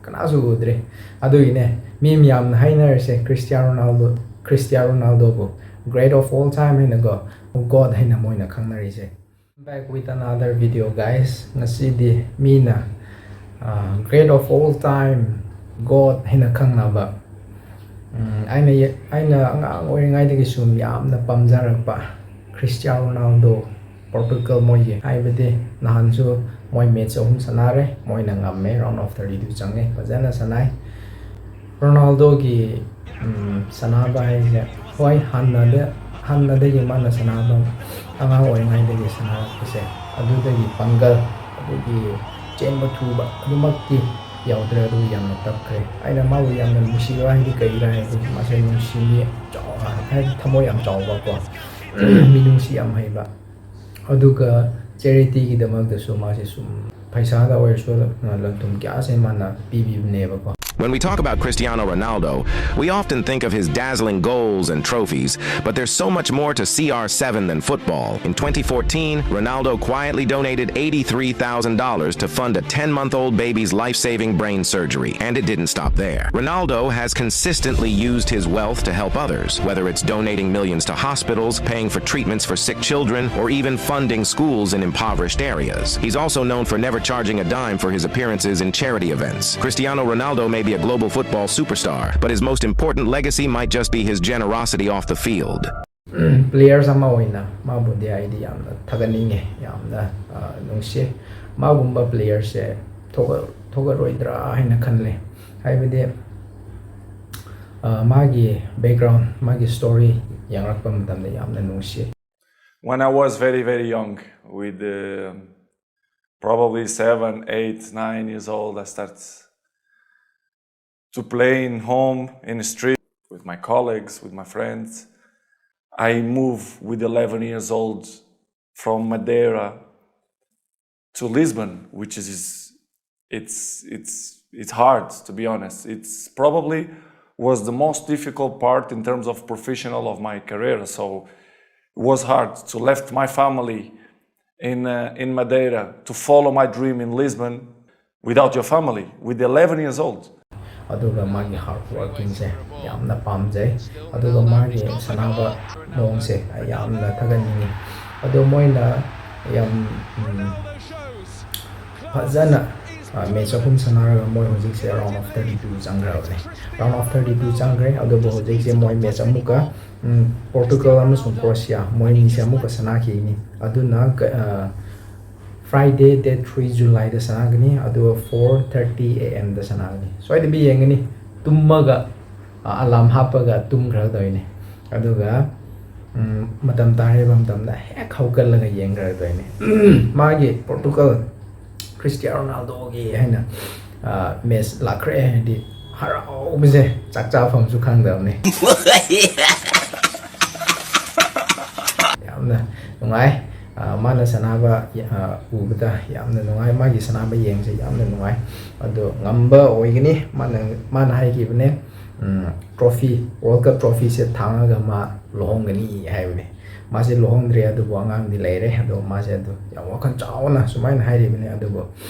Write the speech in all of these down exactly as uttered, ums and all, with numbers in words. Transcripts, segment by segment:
ꯀꯅꯥꯁꯨ ꯎꯗ꯭ꯔꯦ꯫ ꯑꯗꯨꯒꯤꯅꯦ ꯃꯤ ꯃꯌꯥꯝꯅ ꯍꯥꯏꯅꯔꯤꯁꯦ ꯈ꯭ꯔꯤꯁꯇꯤꯌꯥꯅꯣ ꯔꯣꯅꯥꯜꯗꯣ, ꯈ꯭ꯔꯤꯁꯇꯤꯌꯥꯅꯣ ꯔꯣꯅꯥꯜꯗꯣꯕꯨ great of all time ꯍꯥꯏꯅꯀꯣ, God ꯍꯥꯏꯅ ꯃꯣꯏꯅ ꯈꯪꯅꯔꯤꯁꯦ꯫ Back with another video, guys. ꯉꯁꯤꯗꯤ ꯃꯤꯅ great of all time, God ꯍꯥꯏꯅ ꯈꯪꯅꯕ, ꯎꯝ, ꯑꯩꯅ ꯌꯦ- ꯑꯩꯅ ꯑꯉꯥꯡ ꯑꯣꯏꯔꯤꯉꯩꯗꯒꯤ ꯁꯨꯝ ꯌꯥꯝꯅ ꯄꯥꯝꯖꯔꯛꯄ ꯈ꯭ꯔꯤꯁꯇꯤꯌꯥꯅꯣ ꯔꯣꯅꯥꯜꯗꯣ, ꯄꯣꯔꯇꯨꯒꯜ ꯃꯣꯏꯒꯤ꯫ ꯍꯥꯏꯕꯗꯤ ꯅꯍꯥꯟꯁꯨ ꯃꯣꯏ match ꯑꯍꯨꯝ ꯁꯥꯟꯅꯔꯦ, ꯃꯣꯏꯅ ꯉꯝꯃꯦ, round of thirty-two ꯆꯪꯉꯦ, ꯐꯖꯅ ꯁꯥꯟꯅꯩ꯫ ꯔꯣꯅꯥꯜꯗꯣꯒꯤ, ꯎꯝ, ꯁꯥꯟꯅꯕ ꯍꯥꯏꯁꯦ, ꯍꯣꯏ, ꯍꯥꯟꯅꯗ ꯍꯥꯟꯅꯗꯒꯤ ꯃꯥꯅ ꯁꯥꯟꯅꯕ, ꯑꯉꯥꯡ ꯑꯣꯏꯔꯤꯉꯩꯗꯒꯤ ꯁꯥꯟꯅꯔꯛꯄꯁꯦ, ꯑꯗꯨꯗꯒꯤ ꯄꯥꯡꯒꯜ, ꯑꯗꯨꯒꯤ ꯆꯦꯟꯕ ꯊꯨꯕ ꯑꯗꯨꯃꯛꯇꯤ ꯌꯥꯎꯗ꯭ꯔꯦ, ꯑꯗꯨ ꯌꯥꯝꯅ ꯇꯞꯈ꯭ꯔꯦ꯫ ꯑꯩꯅ ꯃꯥꯕꯨ ꯌꯥꯝꯅ ꯅꯨꯡꯁꯤꯕ ꯍꯥꯏꯗꯤ ꯀꯩꯒꯤꯔꯥ ꯍꯥꯏꯔꯗꯤ ꯃꯥꯁꯦ ꯅꯨꯡꯁꯤ ꯃꯤ ꯆꯥꯎ-, ꯍꯥꯏꯗꯤ ꯊꯃꯣꯏ ꯌꯥꯝ ꯆꯥꯎꯕꯀꯣ, ꯃꯤꯅꯨꯡꯁꯤ ꯌꯥꯝ ꯍꯩꯕ, ꯑꯗꯨꯒ charity ꯒꯤꯗꯃꯛꯇꯁꯨ ꯃꯥꯁꯦ ꯁꯨꯝ ꯄꯩꯁꯥꯗ ꯑꯣꯏꯔꯁꯨ ꯂꯟ ꯊꯨꯝ ꯀꯌꯥꯁꯦ ꯃꯥꯅ ꯄꯤꯕꯤꯕꯅꯦꯕꯀꯣ꯫ When we talk about Cristiano Ronaldo, we often think of his dazzling goals and trophies, but there's so much more to C R seven than football. In twenty fourteen, Ronaldo quietly donated eighty-three thousand dollars to fund a ten month old baby's life saving brain surgery, and it didn't stop there. Ronaldo has consistently used his wealth to help others, whether it's donating millions to hospitals, paying for treatments for sick children, or even funding schools in impoverished areas. He's also known for never charging a dime for his appearances in charity events. Cristiano Ronaldo may be a global football superstar, but his most important legacy might just be his generosity off the field. Players ꯑꯃ ꯑꯣꯏꯅ ꯃꯥꯕꯨꯗꯤ ꯑꯩꯗꯤ ꯌꯥꯝꯅ ꯊꯥꯒꯠꯅꯤꯡꯉꯦ, ꯌꯥꯝꯅ, ꯑ, ꯅꯨꯡꯁꯤ꯫ ꯃꯥꯒꯨꯝꯕ player ꯁꯦ ꯊꯣꯛꯑ-, ꯊꯣꯛꯑꯔꯣꯏꯗ꯭ꯔꯥ ꯍꯥꯏꯅ ꯈꯜꯂꯦ꯫ ꯍꯥꯏꯕꯗꯤ, ꯑ, ꯃꯥꯒꯤ background, ꯃꯥꯒꯤ story ꯌꯦꯡꯂꯛꯄ ꯃꯇꯝꯗ ꯌꯥꯝꯅ ꯅꯨꯡꯁꯤ꯫ When I was very, very young, with uh, probably seven, eight, nine years old, I started to play in home, in the street, with my colleagues, with my friends. I moved with eleven years old from Madeira to Lisbon, which is, it's, it's, it's hard, to be honest. It's probably was the most difficult part in terms of professional of my career. So it was hard to left my family in, uh, in Madeira to follow my dream in Lisbon. without your family, with eleven years old. ꯑꯗꯨꯒ ꯃꯥꯒꯤ ꯍꯥꯔꯗ ꯋꯥꯔꯀꯤꯡꯁꯦ ꯌꯥꯝꯅ ꯄꯥꯝꯖꯩ꯫ ꯑꯗꯨꯒ ꯃꯥꯒꯤ ꯁꯥꯟꯅꯕ ꯃꯑꯣꯡꯁꯦ ꯑꯩ ꯌꯥꯝꯅ ꯊꯥꯒꯠꯅꯤꯡꯉꯤ꯫ ꯑꯗꯣ ꯃꯣꯏꯅ ꯌꯥꯝ ꯎꯝ, ꯐꯖꯅ ꯃꯦꯠꯆ ꯑꯍꯨꯝ ꯁꯥꯟꯅꯔꯒ ꯃꯣꯏ ꯍꯧꯖꯤꯛꯁꯦ round of thirty two ꯆꯪꯈ꯭ꯔꯕꯅꯦ꯫ Round of thirty two ꯆꯪꯈ꯭ꯔꯦ꯫ ꯑꯗꯨꯕꯨ ꯍꯧꯖꯤꯛꯁꯦ ꯃꯣꯏ ꯃꯦꯠꯆ ꯑꯃꯨꯛꯀ ꯎꯝ, ꯄꯣꯔꯇꯨꯒꯜ ꯑꯃꯁꯨꯡ ꯀ꯭ꯔꯣꯁꯤꯌꯥ ꯃꯣꯏ ꯑꯅꯤꯁꯦ ꯑꯃꯨꯛꯀ ꯁꯥꯟꯅꯈꯤꯒꯅꯤ꯫ ꯑꯗꯨꯅ ꯀ- ꯑ, Friday, date three Julyꯗ ꯁꯥꯟꯅꯒꯅꯤ꯫ ꯑꯗꯨꯒ four thirty A Mꯗ ꯁꯥꯟꯅꯒꯅꯤ꯫ ꯁꯣꯏꯗꯕꯤ ꯌꯦꯡꯒꯅꯤ꯫ ꯇꯨꯝꯃꯒ ꯑ, ꯑꯂꯥꯝ ꯍꯥꯞꯄꯒ ꯇꯨꯝꯈ꯭ꯔꯗꯣꯏꯅꯦ꯫ ꯑꯗꯨꯒ ꯎꯝ, ꯃꯇꯝ ꯇꯥꯔꯦꯕ ꯃꯇꯝꯗ ꯍꯦꯛ ꯍꯧꯒꯠꯂꯒ ꯌꯦꯡꯈ꯭ꯔꯗꯣꯏꯅꯦ꯫ ꯃꯥꯒꯤ ꯄꯣꯔꯇꯨꯒꯜ ꯈ꯭ꯔꯤꯁꯇꯤꯌꯥꯅꯣ ꯔꯣꯅꯥꯜꯗꯣꯒꯤ ꯍꯥꯏꯅ ꯃꯦꯠꯆ ꯂꯥꯛꯈ꯭ꯔꯦ ꯍꯥꯏꯗꯤ ꯍꯔꯥꯎꯕꯁꯦ ꯆꯥꯛ ꯆꯥꯐꯝꯁꯨ ꯈꯪꯗꯕꯅꯦ꯫ ꯌꯥꯝꯅ ꯅꯨꯡꯉꯥꯏ꯫ ꯑ, ꯃꯥꯅ ꯁꯥꯟꯅꯕ ꯑ, ꯎꯕꯗ ꯌꯥꯝꯅ ꯅꯨꯡꯉꯥꯏ꯫ ꯃꯥꯒꯤ ꯁꯥꯟꯅꯕ ꯌꯦꯡꯁꯦ ꯌꯥꯝꯅ ꯅꯨꯡꯉꯥꯏ꯫ ꯑꯗꯣ ꯉꯝꯕ ꯑꯣꯏꯒꯅꯤ꯫ ꯃꯥꯅ ꯃꯥꯅ ꯍꯥꯏꯈꯤꯕꯅꯦ, ꯎꯝ, trophy, World Cup trophyꯁꯦ ꯊꯥꯡꯉꯒ ꯃꯥ ꯂꯨꯍꯣꯡꯒꯅꯤ ꯍꯥꯏꯕꯅꯦ꯫ ꯃꯥꯁꯦ ꯂꯨꯍꯣꯡꯗ꯭ꯔꯦ, ꯑꯗꯨꯕꯨ ꯑꯉꯥꯡꯗꯤ ꯂꯩꯔꯦ꯫ ꯑꯗꯣ ꯃꯥꯁꯦ ꯑꯗꯨ ꯌꯥꯝ ꯋꯥꯈꯜ ꯆꯥꯎꯅ ꯁꯨꯃꯥꯏꯅ ꯍꯥꯏꯔꯤꯕꯅꯦ꯫ ꯑꯗꯨꯕꯨ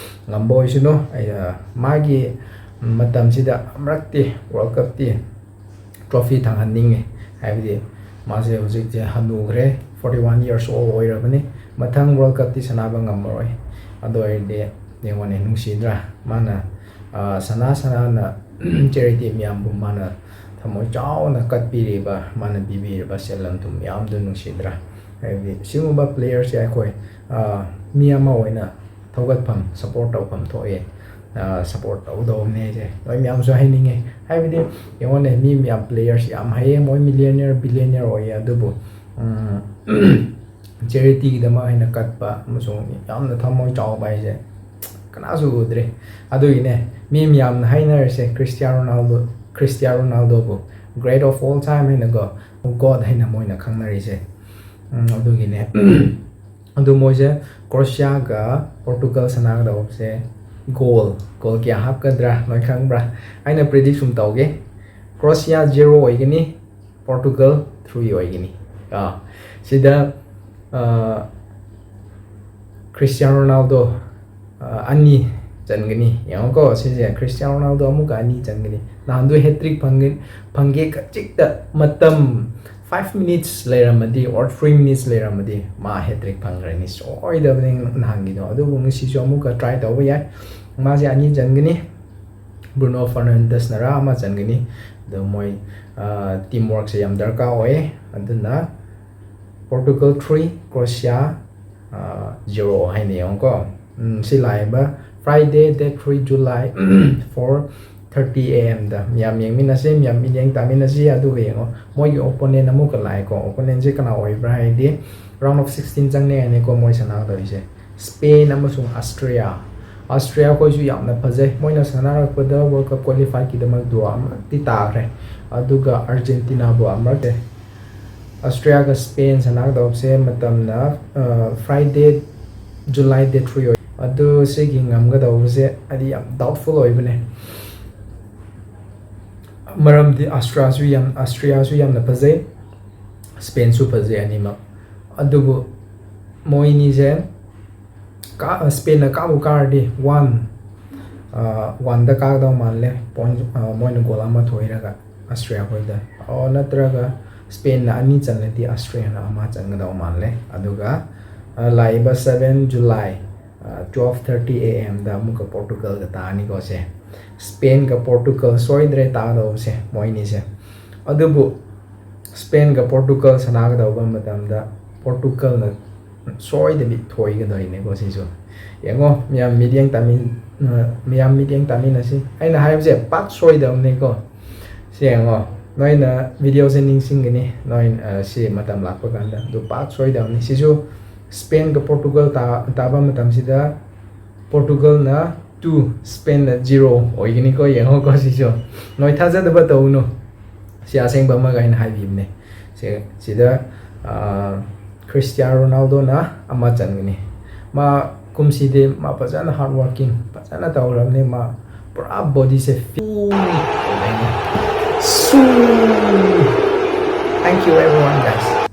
ꯉꯝꯕ ꯑꯣꯏꯁꯅꯨ꯫ ꯑꯩ, ꯑ, ꯃꯥꯒꯤ ꯃꯇꯝꯁꯤꯗ ꯑꯃꯨꯔꯛꯇꯤ World Cupꯇꯤ trophy ꯊꯥꯡꯍꯟꯅꯤꯡꯉꯦ꯫ ꯍꯥꯏꯕꯗꯤ ꯃꯥꯁꯦ ꯍꯧꯖꯤꯛꯁꯦ ꯍꯟꯅꯨꯈ꯭ꯔꯦ, forty one years old ꯑꯣꯏꯔꯕꯅꯤ꯫ ꯃꯊꯪ World Cupꯇꯤ ꯁꯥꯟꯅꯕ ꯉꯝꯃꯔꯣꯏ꯫ ꯑꯗꯨ ꯑꯣꯏꯔꯗꯤ ꯌꯦꯡꯉꯣꯅꯦ, ꯅꯨꯡꯁꯤꯗ꯭ꯔꯥ? ꯃꯥꯅ, ꯑ, ꯁꯅꯥ ꯁꯅꯥꯅ charity ꯃꯌꯥꯝꯕꯨ ꯃꯥꯅ ꯊꯃꯣꯏ ꯆꯥꯎꯅ ꯀꯠꯄꯤꯔꯤꯕ, ꯃꯥꯅ ꯄꯤꯕꯤꯔꯤꯕ ꯁꯦꯜ ꯂꯟ ꯊꯨꯝ ꯃꯌꯥꯝꯗꯨ ꯅꯨꯡꯁꯤꯗ꯭ꯔꯥ? ꯍꯥꯏꯕꯗꯤ ꯁꯤꯒꯨꯝꯕ playerꯁꯦ ꯑꯩꯈꯣꯏ, ꯑ, ꯃꯤ ꯑꯃ ꯑꯣꯏꯅ ꯊꯧꯒꯠꯐꯝ, support ꯇꯧꯐꯝ ꯊꯣꯛꯑꯦ꯫ ꯑ, support ꯇꯧꯒꯗꯧꯕꯅꯦ ꯑꯩꯁꯦ꯫ ꯅꯣꯏ ꯃꯌꯥꯝꯁꯨ ꯍꯥꯏꯅꯤꯡꯉꯦ꯫ ꯍꯥꯏꯕꯗꯤ ꯌꯦꯡꯉꯣꯅꯦ, ꯃꯤ ꯃꯌꯥꯝ players ꯌꯥꯝ ꯍꯩꯌꯦ, ꯃꯣꯏ millionaire, billionaire ꯑꯣꯏꯌꯦ, ꯑꯗꯨꯕꯨ, ꯎꯝ, charityꯒꯤꯗꯃꯛ ꯍꯥꯏꯅ ꯀꯠꯄ ꯑꯃꯁꯨꯡ ꯌꯥꯝꯅ ꯊꯃꯣꯏ ꯆꯥꯎꯕ ꯍꯥꯏꯁꯦ ꯀꯅꯥꯁꯨ ꯎꯗ꯭ꯔꯦ꯫ ꯑꯗꯨꯒꯤꯅꯦ ꯃꯤ ꯃꯌꯥꯝꯅ ꯍꯥꯏꯅꯔꯤꯁꯦ ꯈ꯭ꯔꯤꯁꯇꯤꯌꯥꯅꯣ ꯔꯣꯅꯥꯜꯗꯣ, ꯈ꯭ꯔꯤꯁꯇꯤꯌꯥꯅꯣ ꯔꯣꯅꯥꯜꯗꯣꯕꯨ great of all time ꯍꯥꯏꯅꯀꯣ, God ꯍꯥꯏꯅ ꯃꯣꯏꯅ ꯈꯪꯅꯔꯤꯁꯦ꯫ ꯎꯝ, ꯑꯗꯨꯒꯤꯅꯦ꯫ ꯑꯗꯨ ꯃꯣꯏꯁꯦ ꯀ꯭ꯔꯣꯁꯤꯌꯥꯒ ꯄꯣꯔꯇꯨꯒꯜ ꯁꯥꯟꯅꯒꯗꯧꯕꯁꯦ goal, goal ꯀꯌꯥ ꯍꯥꯞꯀꯗ꯭ꯔꯥ ꯅꯣꯏ ꯈꯪꯕ꯭ꯔꯥ? ꯑꯩꯅ predict ꯁꯨꯝ ꯇꯧꯒꯦ꯫ ꯀ꯭ꯔꯣꯁꯤꯌꯥ zero ꯑꯣꯏꯒꯅꯤ, ꯄꯣꯔꯇꯨꯒꯜ three ꯑꯣꯏꯒꯅꯤ꯫ ꯑꯥ, ꯁꯤꯗ, ꯑꯥ, ꯈ꯭ꯔꯤꯁꯇꯤꯌꯥꯅꯣ ꯔꯣꯅꯥꯜꯗꯣ, ꯑꯥ, ꯑꯅꯤ ꯆꯟꯒꯅꯤ꯫ ꯌꯦꯡꯉꯣꯀꯣ, ꯁꯤꯁꯦ ꯈ꯭ꯔꯤꯁꯇꯤꯌꯥꯅꯣ ꯔꯣꯅꯥꯜꯗꯣ ꯑꯃꯨꯛꯀ ꯑꯅꯤ ꯆꯟꯒꯅꯤ꯫ ꯅꯍꯥꯟꯗꯣ ꯍꯦꯇ꯭ꯔꯤꯛ ꯐꯪꯒ-, ꯐꯪꯒꯦ ꯈꯖꯤꯛꯇ ꯃꯇꯝ five minutes ꯂꯩꯔꯝꯃꯗꯤ or three minutes ꯂꯩꯔꯝꯃꯗꯤ ꯃꯥ ꯍꯦꯇ꯭ꯔꯤꯛ ꯐꯪꯈ꯭ꯔꯅꯤ ꯁꯣꯏꯗꯕꯅꯤ ꯅꯍꯥꯟꯒꯤꯗꯣ꯫ ꯑꯗꯨꯕꯨ ꯉꯁꯤꯁꯨ ꯑꯃꯨꯛꯀ try ꯇꯧꯕ ꯌꯥꯏ꯫ ꯃꯥꯁꯦ ꯑꯅꯤ ꯆꯟꯒꯅꯤ꯫ ꯕ꯭ꯔꯨꯅꯣ ꯐꯔꯅꯥꯟꯗꯦꯁꯅꯔ ꯑꯃ ꯆꯟꯒꯅꯤ꯫ ꯑꯗꯣ ꯃꯣꯏ, ꯑ, team workꯁꯦ ꯌꯥꯝ ꯗꯔꯀꯥꯔ ꯑꯣꯏꯌꯦ꯫ ꯑꯗꯨꯅ Portugal three, Croatia, ꯑ, zero ꯍꯥꯏꯅ ꯌꯦꯡꯉꯨꯀꯣ꯫ ꯎꯝ, ꯁꯤ ꯂꯥꯛꯏꯕ Friday, date three July, four thirty A M ꯗ ꯃꯌꯥꯝ ꯌꯦꯡꯃꯤꯟꯅꯁꯤ, ꯃꯌꯥꯝ ꯃꯤꯠꯌꯦꯡ ꯇꯥꯃꯤꯟꯅꯁꯤ꯫ ꯑꯗꯨꯒ ꯌꯦꯡꯉꯣ, ꯃꯣꯏꯒꯤ opponent ꯑꯃꯨꯛꯀ ꯂꯥꯛꯑꯦꯀꯣ꯫ Opponentꯁꯦ ꯀꯅꯥ ꯑꯣꯏꯕ꯭ꯔꯥ ꯍꯥꯏꯔꯗꯤ, round of sixteen ꯆꯪꯅꯤ ꯍꯥꯏꯅꯤꯀꯣ ꯃꯣꯏ ꯁꯥꯟꯅꯒꯗꯧꯔꯤꯁꯦ꯫ Spain ꯑꯃꯁꯨꯡ Austria꯫ Austria ꯈꯣꯏꯁꯨ ꯌꯥꯝꯅ ꯐꯖꯩ꯫ ꯃꯣꯏꯅ ꯁꯥꯟꯅꯔꯛꯄꯗ World Cup qualifyꯀꯤꯗꯃꯛ draw ꯑꯃꯗꯤ ꯇꯥꯈ꯭ꯔꯦ꯫ ꯑꯗꯨꯒ Argentinaꯕꯨ ꯑꯃꯔꯛ Austriaꯒ Spain ꯁꯥꯟꯅꯒꯗꯧꯕꯁꯦ ꯃꯇꯝꯅ, ꯑ, Friday, July date three ꯑꯣꯏ꯫ ꯑꯗꯨ ꯁꯤꯒꯤ ꯉꯝꯒꯗꯧꯕꯁꯦ ꯍꯥꯏꯗꯤ ꯌꯥꯝ doubtful ꯑꯣꯏꯕꯅꯦ꯫ ꯃꯔꯝꯗꯤ Austriaꯁꯨ ꯌꯥꯝ, Austriaꯁꯨ ꯌꯥꯝꯅ ꯐꯖꯩ, Spainꯁꯨ ꯐꯖꯩ ꯑꯅꯤꯃꯛ꯫ ꯑꯗꯨꯕꯨ ꯃꯣꯏꯅꯤꯁꯦ ꯀꯥ-, Spainꯅ ꯀꯥꯕꯨ ꯀꯥꯔꯗꯤ one, ꯑ, oneꯗ ꯀꯥꯒꯗꯧ ꯃꯥꯜꯂꯦ꯫ Point, ꯑ, ꯃꯣꯏꯅ goal ꯑꯃ ꯊꯣꯏꯔꯒ Austria ꯈꯣꯏꯗ꯫ ꯑꯣ, ꯅꯠꯇ꯭ꯔꯒ Spainꯅ ꯑꯅꯤ ꯆꯜꯂꯗꯤ Austriaꯅ ꯑꯃ ꯆꯟꯒꯗꯧ ꯃꯥꯜꯂꯦ꯫ ꯑꯗꯨꯒ, ꯑ, ꯂꯥꯛꯏꯕ seven July, ꯑ, twelve thirty A M ꯗ ꯑꯃꯨꯛꯀ Portugalꯒ ꯇꯥꯅꯤꯀꯣ ꯁꯦ꯫ Spainꯒ Portugal ꯁꯣꯏꯗ꯭ꯔꯦ ꯇꯥꯒꯗꯧꯕꯁꯦ ꯃꯣꯏꯅꯤꯁꯦ꯫ ꯑꯗꯨꯕꯨ Spainꯒ Portugal ꯁꯥꯟꯅꯒꯗꯧꯕ ꯃꯇꯝꯗ Portugalꯅ ꯁꯣꯏꯗꯕꯤ ꯊꯣꯏꯒꯗꯧꯔꯤꯅꯦꯀꯣ ꯁꯤꯁꯨ꯫ ꯌꯦꯡꯉꯣ, ꯃꯌꯥꯝ ꯃꯤꯠꯌꯦꯡ ꯇꯥꯃꯤꯟ-, ꯃꯌꯥꯝ ꯃꯤꯠꯌꯦꯡ ꯇꯥꯃꯤꯟꯅꯁꯤ꯫ ꯑꯩꯅ ꯍꯥꯏꯕꯁꯦ ꯄꯥꯛ ꯁꯣꯏꯗꯕꯅꯤꯀꯣ꯫ ꯁꯤ ꯌꯦꯡꯉꯣ, ꯅꯣꯏꯅ videoꯁꯦ ꯅꯤꯡꯁꯤꯡꯒꯅꯤ, ꯅꯣꯏ, ꯑ, ꯁꯤ ꯃꯇꯝ ꯂꯥꯛꯄ ꯀꯥꯟꯗ꯫ ꯑꯗꯨ ꯄꯥꯛ ꯁꯣꯏꯗꯕꯅꯤ꯫ ꯁꯤꯁꯨ Spainꯒ Portugal ꯇꯥ-, ꯇꯥꯕ ꯃꯇꯝꯁꯤꯗ Portugalꯅ two, Spainꯅ zero ꯑꯣꯏꯒꯅꯤꯀꯣ꯫ ꯌꯦꯡꯉꯣꯀꯣ ꯁꯤꯁꯨ꯫ ꯅꯣꯏ ꯊꯥꯖꯗꯕ ꯇꯧꯅꯨ꯫ ꯁꯤ ꯑꯁꯦꯡꯕ ꯑꯃꯒ ꯑꯩꯅ ꯍꯥꯏꯕꯤꯕꯅꯦ꯫ ꯁꯤ, ꯁꯤꯗ, ꯑ, Cristiano Ronaldoꯅ ꯑꯃ ꯆꯟꯒꯅꯤ꯫ ꯃꯥ ꯀꯨꯝꯁꯤꯗꯤ ꯃꯥ ꯐꯖꯅ hard working ꯐꯖꯅ ꯇꯧꯔꯕꯅꯤ꯫ ꯃꯥ ꯄꯨꯔꯥ bodyꯁꯦ fit ꯑꯣꯏꯕꯅꯤ꯫ ꯁꯨ! Thank you everyone, guys.